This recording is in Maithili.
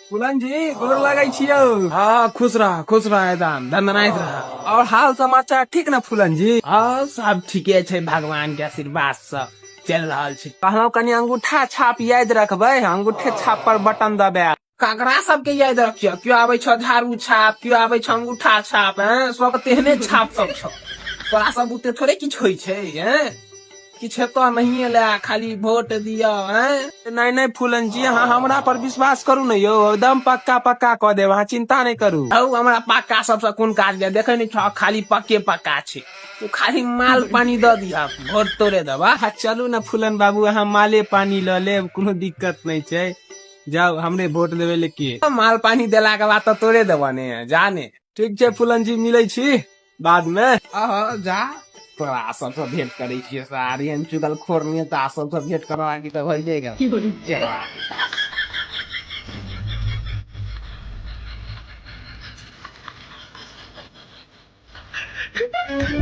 फूलन जी गोर लगै छियौ। हाँ, खुश रह, खुश रह, एकदम दंदनाइत रह। और हाल समाचार ठीक ना फूलन जी? हाँ, सब ठीके छै, भगवान के आशीर्वाद से चल रहल छै। कहलहुँ कनि अंगूठा छाप याद रखबै, अंगूठे छाप पर बटन दबायब। ककरा सबके याद रखियो? क्यों आबै छौ झाड़ू छाप, क्यों आबै छौ अंगूठा छाप, हैं? सब तेहने छाप सब छौ। तोरा सब बुते थोड़े किछु होइ छै, हैं? किछु हेतौ नहिये, ले खाली वोट दियौ, हैं? नहीं नहीं फूलन जी, अहाँ हमरा पर विश्वास करू ने यौ, एकदम पक्का पक्का कऽ देब, अहाँ चिंता नहीं करू। हौ, हमरा पक्का सबसँ कोन काज यऽ? देखै नहि छौ, खाली पक्के पक्का छै। तू खाली माल पानी दऽ दिहक, वोट तोरे देबा। आ चलू ने फूलन बाबू, अहाँ माले पानी लऽ लेब, कोनो दिक्कत नहीं छै, जाउ हमरे वोट देबै ले के। माल पानी देला के बाद तऽ तोरे देबऽ ने, जा ने। ठीक छै फूलन जी, मिलै छी बाद में। अह जा, तोरा सबसँ भेंट करै छियै सारी चुगल खोर नेता सबसँ भेंट करऽ लागी तऽ भइए गेल।